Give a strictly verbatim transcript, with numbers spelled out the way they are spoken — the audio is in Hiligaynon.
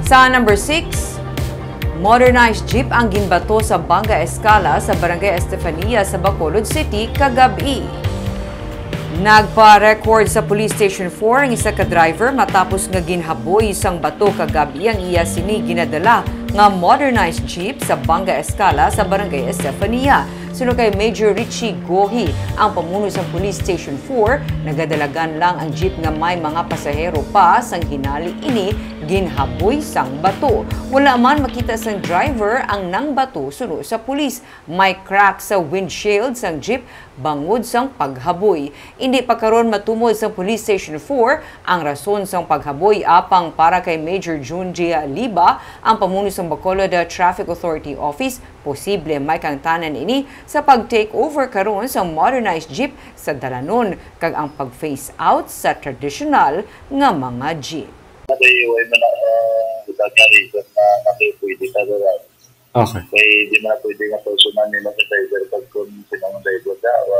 Sa number six, modernized jeep ang ginbato sa Banga Escala sa Barangay Estefania sa Bacolod City kagab-i. Nagpa-record sa Police Station four ang isa ka driver matapos nga ginhaboy sang bato kagab-i ang iya sini ginadala nga modernized jeep sa Banga Escala sa Barangay Estefania. Suno kay Major Richie Gohi, ang pamuno sang Police Station four, nagadalagan lang ang jeep nga may mga pasahero pa sang hinali ini ginhaboy sang bato. Wala man makita sang driver ang nangbato suno sa pulis. May crack sa windshield sang jeep bangod sang paghaboy. Indi pa karon matumod sang Police Station four ang rason sang paghaboy, apang para kay Major Junji Liba, ang pamuno sang Bacolod Traffic Authority Office, posible may kaangtanan ini sa pag-take over karon sang modernized jeep sa dalanon kag ang pag-phase out sa tradisyonal nga mga jeep. Kay way man na, uh, kita nga reason na nakipwede ka dala. Okay. Kay di man na pwede nga personal nila sa driver pag kung sino ang driver ka. Wa,